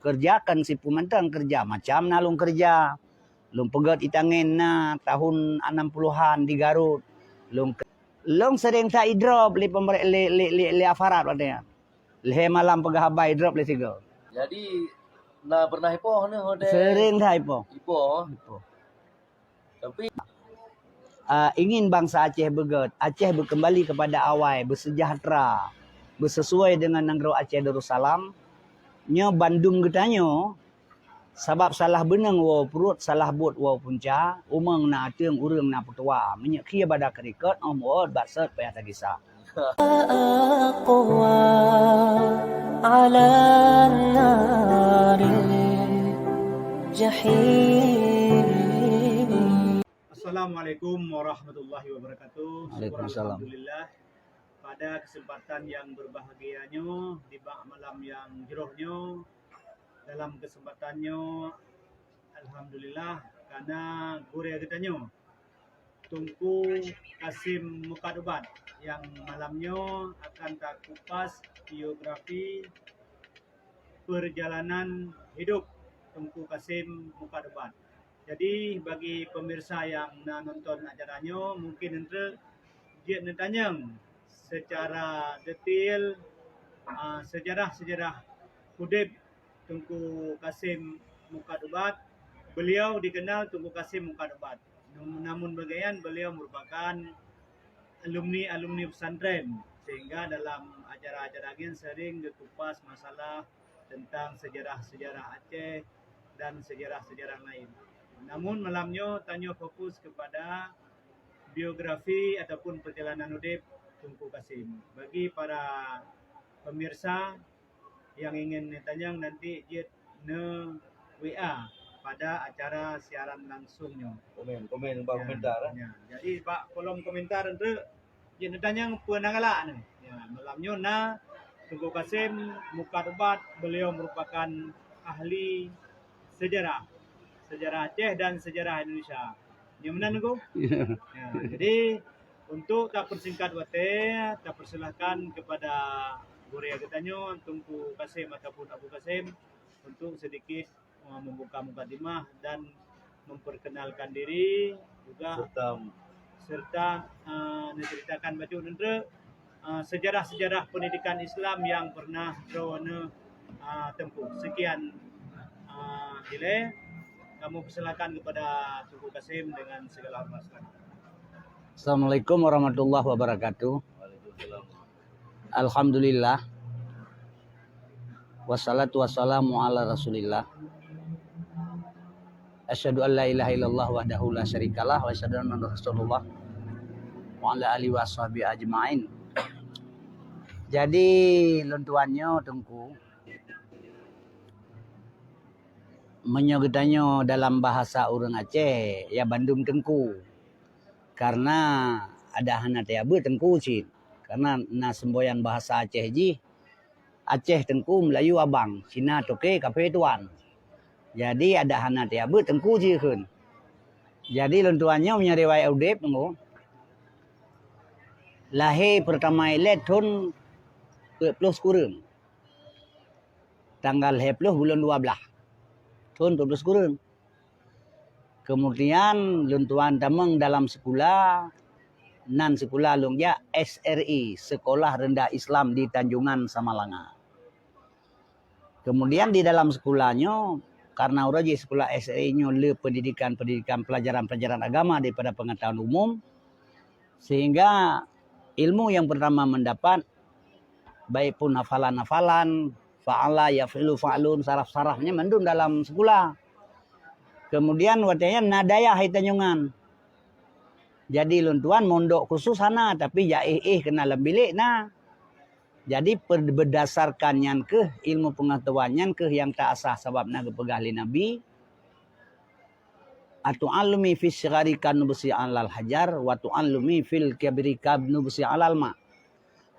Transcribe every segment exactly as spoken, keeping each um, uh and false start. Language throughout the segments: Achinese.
Keureuja kan sipu mantong keureuja, macam na lôn keureuja. Lôn peugöt itangen na tahun anam puluhan di Garut. Lôn ke-, lôn seuring that idrop lé pemeré-, lé, lé, lé, lé aparat watèe nyan. Lhèe malam peugah haba idrop lé sigoe. Jadi, na pernah ipoh nyoe watèe? Seuring that ipoh. Ipoh? Ipoh. Tapi, ah, ingin bansa Aceh beugöt, Aceh beukeumbali keupada awai, beuseujahtra, beusesuai deungon nanggroe Aceh Darussalam. Nyoe bandum geutanyoe, sabab salah beuneueng woe pruet, salah buet woe punca, umong na ateueng, ureueng na peutuwa. Meunyoe khie bada keurikot, 'oh meu'ôt bak sot payah tagisa. أقوى على النار الجحيم. Assalamualaikum warahmatullahi wabarakatuh. Syukur Waalaikumsalam. Alhamdulillah, pada kesempatan yang berbahagia nyoe, di bak malam yang jroh nyoe, dalam kesempatan nyoe, alhamdulillah, kana gurèe geutanyoe, Teungku Kasim Mukat Ubat, yang malam nyoe akan takupas biografi perjalanan hidup Teungku Kasim Mukat Ubat. Jadi, bagi pemirsa yang na nonton acara nyoe, mungkin eunteuk jeuet neutanyong secara detail, ah, sejarah-sejarah udeb Teungku Kasim Mukat Ubat. Beliau dikenal Teungku Kasim Mukat Ubat. Namun, namun demikian, beliau merupakan alumni-alumni pesantren, sehingga dalam acara-acara nyan sering geukupas masalah tentang sejarah-sejarah Aceh dan sejarah-sejarah lain. Namun, malam nyoe tanyoe fokus kepada biografi ataupun perjalanan udeb Teungku Kasim. Bagi para pemirsa yang ingin neutanyong, nanti jeuet neu-W A pada acara siaran langsung nyoe. Komen, komen bak Ya, komentar, eh. Ya. Jadi, bak kolom komentar eunteuk jeuet neutanyong peue na galak nyoe. Ya, malam nyoe na Teungku Kasim Mukat Ubat, beliau merupakan ahli sejarah, sejarah Aceh dan sejarah Indonesia. Nyo meunan, Teungku? Ya. Ya, jadi untuk tapersingkat watèe, tapersilahkan kepada gurèe geutanyoe, Teungku Kasim ataupun Abu Kasim, untuk sedikit, eh, membuka mukadimah dan memperkenalkan diri juga serta, serta, eh, menceritakan bacut eunteuk, eh, sejarah-sejarah pendidikan Islam yang pernah droeneuh, eh, tempuh. Sekian, eh, ilèe. Kamoe persilakan kepada Teungku Kasim dengan segala hormat. Silakan. Assalamualaikum warahmatullahi wabarakatuh. Alhamdulillah. Wassalatu wassalamu ala Rasulillah. Asyhadu an la ilaha illallah wahdahu la syarikalah wa asyhadu anna Rasulullah wa ala alihi wa sahbihi ajmain. Jadi, lôn tuan nyoe, Teungku, meunyoe geutanyoe dalam bahasa ureueng Aceh, ya bandum Teungku. Karena adak hana teuabeuet Teungku cit. Karena na semboyan bahasa Aceh jih, Aceh Teungku, Meulayu Abang, Cina Toke, Kafe Tuan. Jadi, adak hana teuabeuet Teungku jih kheun. Jadi, lôn tuan nyoe meunyoe riwayat udeb Teungku, lahé peurtama ilèe thon peuet ploh sikureueng. Tanggal lhèe ploh buleuen dua blaih. Thon peuet ploh sikureueng. Kemudian lôn tuan tamong dalam sikula, nan sikula lôn jak S R I, Sekolah Rendah Islam di Tanjungan, Samalanga. Kemudian di dalam sikula nyoe, karena uroe jih sikula S R I nyoe le pendidikan-pendidikan pelajaran-pelajaran agama daripada pengetahuan umum, sehingga ilmu yang pertama mendapat, baik pun hafalan-hafalan, fa'ala, yaf'ilu, fa'lun, saraf-sarafnya mandum dalam sikula. Kemudian watèe nyan na dayah di Tanjungan. Jadi lôn tuan mondok khusus hana, tapi jak éh-éh keunan lam bilék na. Jadi per-, berdasarkan nyan keuh ilmu pengetahuan nyan keuh nyang ta asah, sabab na geupeugah lé Nabi, "Atu'allumi fi shighari kanubsi alal hajar, wa tu'allumi fil kibri kanubsi alal ma."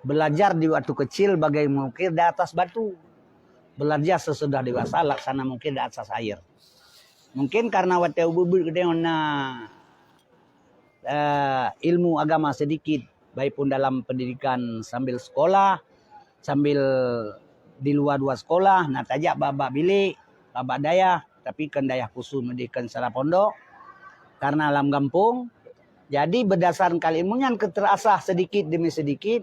Belajar di waktu kecil bagai mengukir di atas batu. Belajar sesudah dewasa laksana mengukir di atas air. Mungkin karena watèe ubit-ubit geutanyoe na, eh, ilmu agama sedikit, baik pun dalam pendidikan sambil sekolah, sambil di luwa-luwa sekolah, na tajak bak-bak bilék, bak-bak dayah, tapi kon dayah khusus meudeh kon secara pondok, karena lam gampông. Jadi, berdasarkan ilmu nyan keu terasah sedikit demi sedikit,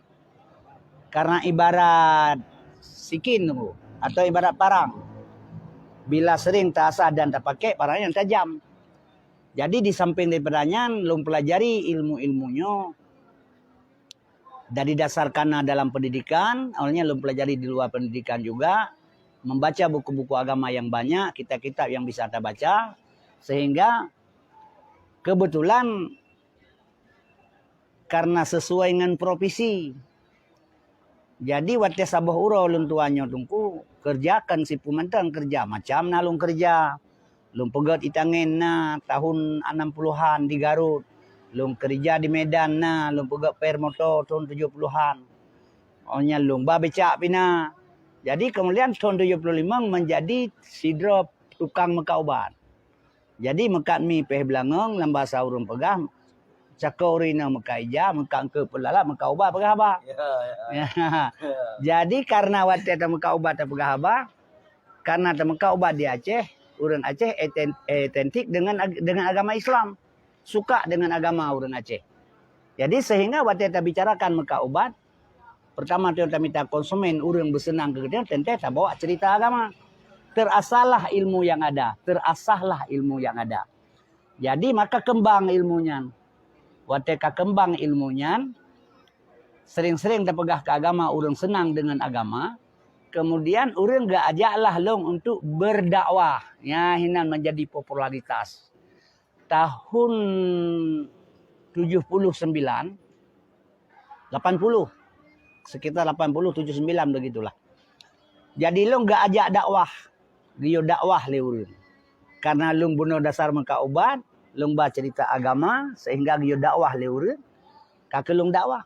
karena ibarat sikin tu, atau ibarat parang. Bila sering terasah dan terpakai, parang yang tajam. Jadi, di samping daripada nyan, lôn pelajari ilmu-ilmu nyoe dari dasar kana dalam pendidikan, awalnya lôn pelajari di luar pendidikan juga, membaca buku-buku agama yang banyak, kitab-kitab yang bisa tabaca, sehingga kebetulan karena sesuai ngon profesi. Jadi, watée saboh uroe lôn tuan nyoe Teungku, keureuja kon sipu mantong keureuja, macam na lôn keureuja. Lôn peugét itangen na tahun anam puluhan di Garut. Lôn keureuja di Medan na, lôn peugét per moto thon tujoh puluhan. Oh nyan lôn ba becak pih na. Jadi keumudian thon tujoh puluh limong menjadi sidroe tukang meukat ubat. Jadi meukat mi péh beulangong lam bahasa ureuëng peugah, cako ureuëng inong meukat ija, meukat eungkôt peulalat, meukat ubat peugah haba. Ya, ya. Ya. Ya. Jadi karena watée tameukat ubat tapeugah haba, karena tameukat ubat di Aceh, ureuëng Aceh eten-, otentik dengan ag-, dengan agama Islam. Suka dengan agama ureuëng Aceh. Jadi sehingga watée tabicarakan meukat ubat, pertama tu tamita konsumen ureuëng beuseunang keu geutanyoe, teuntée tabawa cerita agama. Terasahlah ilmu yang ada, terasahlah ilmu yang ada. Jadi maka keumbang ilmu nyan. Watée ka keumbang ilmu nyan, sering-sering tapeugah keu agama, ureuëng seunang deungon agama, kemudian ureuëng geuajaklah lôn untuk berdakwah. Nyan hinan menjadi popularitas. Tahun tujuh puluh sembilan, lapan puluh, sekitar lapan puluh, tujuh sembilan begitulah. Jadi lôn geuajak dakwah, geuyue dakwah lé ureuëng. Karena lôn bunoe dasar meukat ubat, lôn ba cerita agama, sehingga geuyue dakwah lé ureuëng, ka keu lôn dakwah.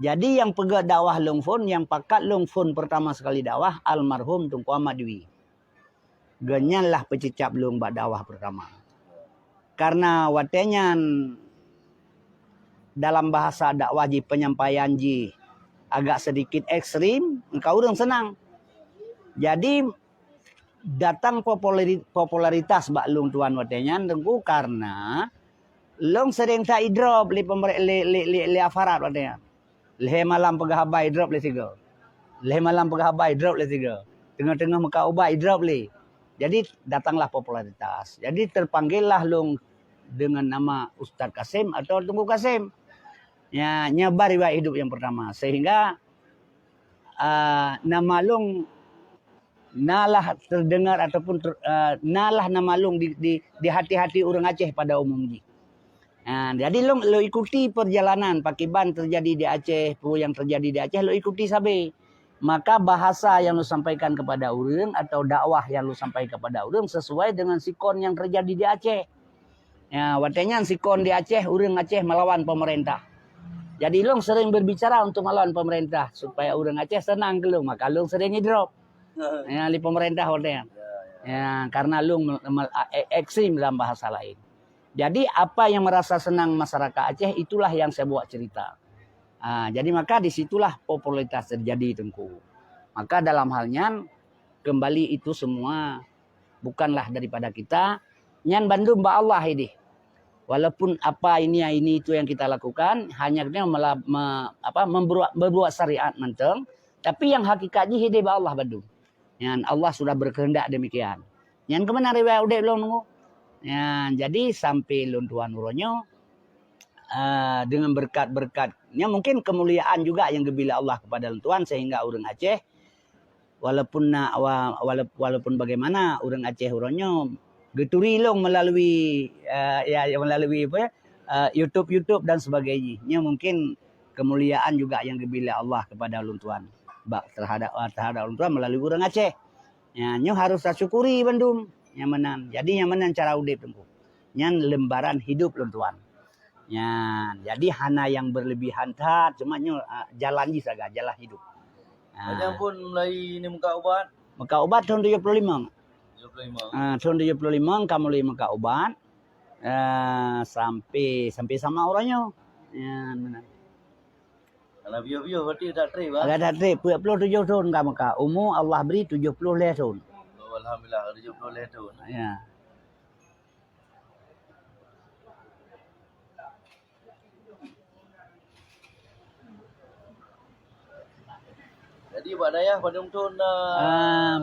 Jadi nyang peugét dakwah lôn phon, nyang pakat lôn phon pertama sekali dakwah, almarhum Teungku Ahmad Dwi. Geuhnyan lah peucicab lôn bak dakwah pertama. Karena watée nyan dalam bahasa dakwah jih, penyampaian jih agak sedikit ekstrim, meuka ureuëng seunang. Jadi datang populari-, popularitas bak lôn tuan watée nyan Teungku karena lôn sering ta idrop lé pemeré-, lé, lé, lé, lé aparat watée nyan. Lhée malam peugah haba idrop lé sigoe. Lhée malam peugah haba idrop lé sigoe. Teungoh-teungoh meukat ubat idrop lé. Jadi datanglah popularitas. Jadi terpanggillah lôn dengan nama Ustaz Kasim atau Teungku Kasim. Ya, nyoe ba riwayat hidup yang pertama. Sehingga, ah, nama lôn nalah terdengar ataupun ter-, ah, nalah nama lôn di, di, di hati-hati ureuëng Aceh pada umum jih. Ha, jadi lôn, lôn ikuti perjalanan pakiban terjadi di Aceh, peue nyang terjadi di Aceh, lôn ikuti sabe. Maka bahasa yang lôn sampaikan kepada ureuëng atau dakwah yang lôn sampaikan kepada ureuëng sesuai dengan sikon yang terjadi di Aceh. Ya, watée nyan sikon di Aceh, ureuëng Aceh melawan pemerintah. Jadi lôn sering berbicara untuk melawan pemerintah supaya ureuëng Aceh seunang keu lôn, maka lôn sering idrop. Ya, di pemerintah watée nyan. Ya, karena lôn mel-, mel-, a-, e-, ekstrim dalam bahasa lain. Jadi apa yang merasa senang masyarakat Aceh, itulah yang saya bawa cerita. Ah, jadi maka di situlah popularitas terjadi Teungku. Maka dalam hal nyan kembali itu semua bukanlah daripada kita, nyan bandum bak Allah ideh. Walaupun apa ini, ini itu yang kita lakukan, hanya kita mela-, me-, apa, membuat, berbuat syariat mantong, tapi yang hakikat jih ideh bak Allah bandum. Nyan Allah sudah berkehendak demikian. Nyan keuh meunan riwayat udeb lôn Teungku. Nyan jadi sampai lôn tuan uroe nyoe, ah, dengan berkat-berkat, nyan mungkin kemuliaan juga yang geubri lé Allah kepada lôn tuan sehingga ureuëng Aceh walaupun na, wa-, wala-, walaupun bagaimana ureuëng Aceh uroe nyoe geuturi lôn melalui, eh, ya, ya, melalui apa, eh, YouTube, YouTube dan sebagainya. Nyoe mungkin kemuliaan juga yang geubri lé Allah kepada ulôn tuan. Bak terhadap, eh, terhadap ulôn tuan melalui ureuëng Aceh. Ya, nyoe harus tasyukuri bandum nyang meunan. Jadi nyang meunan cara udeb Teungku. Nyan lembaran hidup lôn tuan. Nyan, jadi hana nyang berlebihan that, cuma nyoe, ah, jalan jih sagai, jalan hidup. Ah. Padahai phon mulai ni meukat ubat? Meukat ubat thon tujoh ploh limong. Tujoh ploh limong. Ah, thon tujoh ploh limong ka mulai meukat ubat. Ah, sampai, sampai sama uroe nyoe. Nyan, meunan. Kalau biôh-biôh berarti tak trip, ah? Agak tak trip. Peuet ploh tujoh thon ka Mekah. Umu Allah bri tujoh ploh lhèe thon. Oh, alhamdulillah, tujoh ploh lhèe thon. Ya. Jadi, bak dayah padum thon na? Ah,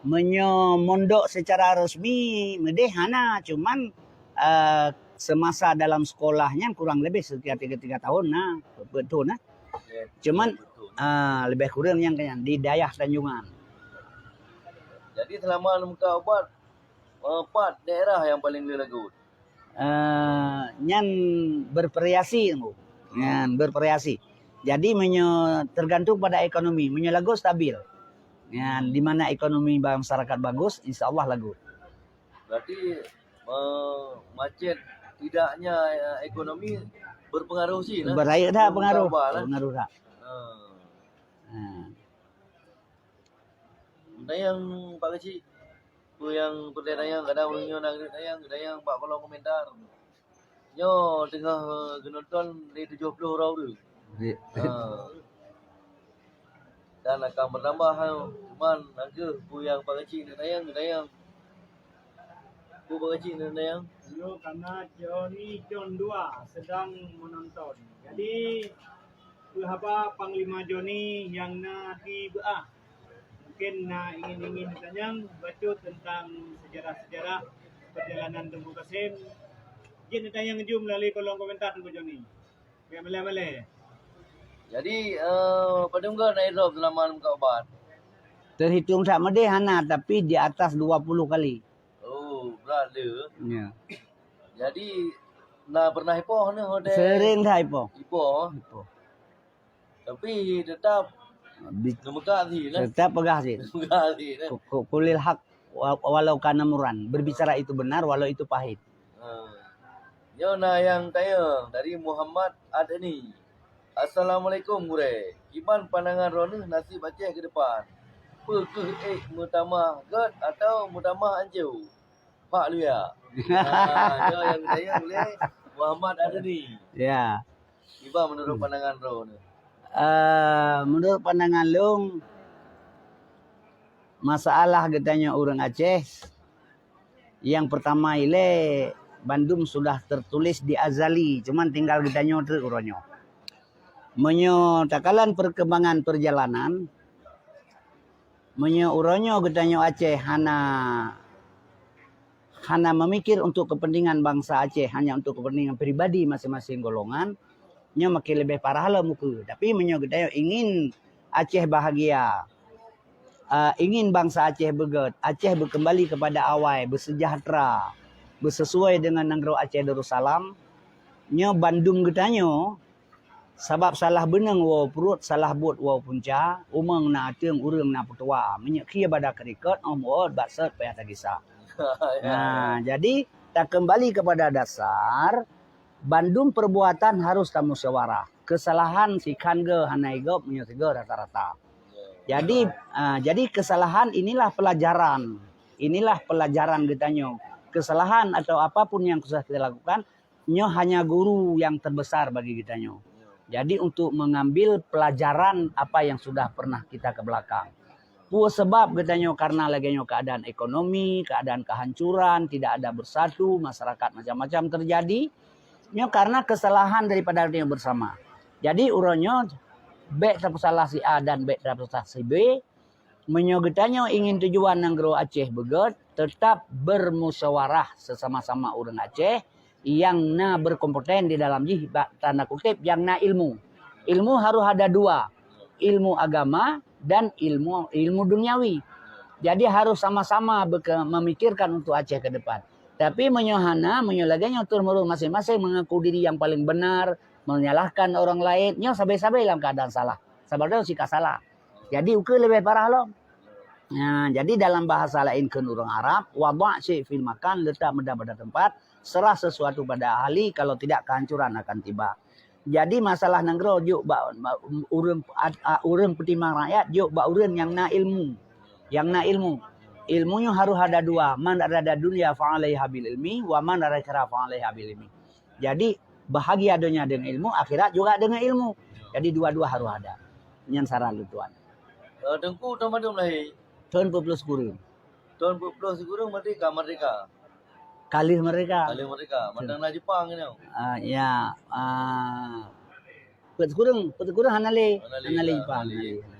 meunyoe mondok secara resmi, meudeh hana, cuman, ah, semasa dalam sekolah nyan kurang lebih setiap tiga-tiga tahun na, peuet thon na. Okey, cuman, peuet thon. Ah, lebih kurang nyang, nyang di dayah Tanjongan. Jadi, selama neumuka ubat, eh, pat daerah nyang paling le lagot? Eh, nyan bervariasi, Teungku. Nyan bervariasi. Jadi, meunyoe tergantung pada ekonomi. Meunyoe lagot stabil. Nyan, di mana ekonomi masyarakat bagus, insya Allah lagot. Berarti, eh, macet tidaknya, eh, ekonomi berpengaruh sih, nah? Beurayeuk dah pengaruh. Berubah lah. Pengaruh dah. Ah. Ha. Tanyong Pak Keuchik, peue nyang peureulèe tanyong, kadang ureueng nyoe na geutanyong, geutanyong bak kolom komentar. Nyoe teungoh geunonton lé tujoh ploh droe ureueng. Di- Ha. Dan akan bertambah, ha, cuman nangkeuh peue nyang Pak Keuchik neuk tanyong, geutanyong. Peue Pak Keuchik neuk tanyong? Nyoe karena Johnny John dua sedang menonton. Jadi, peue haba Panglima Johnny nyang na di beuah? Mungkin na ingin-ingin tanyong bacut tentang sejarah-sejarah perjalanan Teungku Kasim. Jeuet neutanyong jeuem melalui kolom komentar Teungku Johnny. Bèk malèe-malèe. Jadi, eh, padum göt na idrop seulama neumuka ubat? Teuhitung that meudeh hana, tapi di atas dua puluh kali. Oh, brat le. Ya. Jadi, na pernah ipoh neuh hotel? Sering that ipoh. Ipoh? Ipoh. Tapi tetap Bi- neumuka sih, nah? Tetap peugah sih. Neumuka sih, nah? Ku-, ku-, kulil hak wa-, walau kana muran. Berbicara itu benar walau itu pahit. Ha. Nyoe na nyang tanyong dari Muhammad Adni. Assalamualaikum, Gurèe. Kiban pandangan droeneuh nasib Aceh ke depan? Peu kheueh ék meutamah göt atawa meutamah ancô? Pak Luya. Ha, nyoe nyang tanyong lé Muhammad Adni. Ya. Kiban menurut pandangan droeneuh? Eh, menurut pandangan lôn, masalah geutanyoe ureueng Aceh, nyang pertama ilèe bandum sudah tertulis di azali, cuman tinggal geutanyoe treuk uroe nyoe. Meunyoe takalon perkembangan perjalanan, meunyoe uroe nyoe geutanyoe Aceh hana, hana memikir untuk kepentingan bangsa Aceh, hanya untuk kepentingan pribadi masing-masing golongan, nyoe makin leubeh parah lom ukeue. Tapi meunyoe geutanyoe ingin Aceh bahagia, ah, ingin bangsa Aceh beugöt, Aceh beukeumbali keupada awai, beuseujahtra, beusesuai deungon nanggroe Aceh Darussalam, nyoe bandum geutanyoe, sabab salah beuneueng woe pruet, salah buet woe punca, umong na ateueng, ureueng na peutuwa. Meunyoe khie bada keurikot, 'oh meu'ôt bak sot payah tagisa. Nah, jadi takeumbali keupada dasar, bandum perbuatan harus tamusyawarah. Keusalahan sikhan geuh hana igob meunyoe sigoe rata-rata. Jadi, ah, jadi keusalahan inilah pelajaran. Inilah pelajaran geutanyoe. Keusalahan atau apapun yang sudah kita lakukan, nyoe hanya guru yang terbesar bagi geutanyoe. Jadi, untuk mengambil pelajaran apa yang sudah pernah kita ke belakang. Peue sabab geutanyoe karena lagèe nyoe keadaan ekonomi, keadaan kehancuran, tidak ada bersatu, masyarakat macam-macam terjadi. Nyoe karena kesalahan daripada geutanyoe bersama. Jadi, uroe nyoe bèk tapeusalah si A dan bèk tapeusalah si B. Meunyoe geutanyoe ingin tujuan nanggroe Aceh beugöt, teutap bermusyawarah sesama-sama ureueng Aceh nyang na berkompeten di dalam jih, bak tanda kutip, nyang na ilmu. Ilmu harus ada dua, ilmu agama dan ilmu, ilmu duniawi. Jadi harus sama-sama beke-, memikirkan untuk Aceh ke depan. Tapi meunyoe hana, meunyoe lagèe nyoe turun-murun masing-masing mengaku diri yang paling benar, menyalahkan orang lain, nyoe sabe-sabe dalam keadaan salah. Sabe-sabe sika salah. Jadi ukeue leubeh parah lom. Nah, jadi dalam bahasa laén kheun ureueng Arab, "Wada' syai' fil makan", letak benda pada tempat, serah sesuatu pada ahli, kalau tidak kehancuran akan tiba. Jadi masalah nanggroe jok bak, bak ureueng, a, a, ureueng peutimang rakyat jok bak ureueng nyang na ilmu. Nyang na ilmu. Ilmu nyoe harus ada dua, "Man arada dunya fa alaiha bil ilmi, wa man arada akhirah fa alaiha bil ilmi." Jadi bahagia donya dengan ilmu, akhirat juga dengan ilmu. Jadi dua-dua harus ada. Nyan saran lôn tuan. Eh, Teungku tahun padum lahé? Tahun peuet ploh sikureueng. Tahun peuet ploh sikureueng berarti ka merdeka. Ka lheueh merdeka. Ka lheueh merdeka. Mantong na Jepang nyoe. Ah, ya, ah, peuet sikureueng, peuet sikureueng hana lé. Hana lé, Hana lé ya, Jepang, hana lé. Hana lé.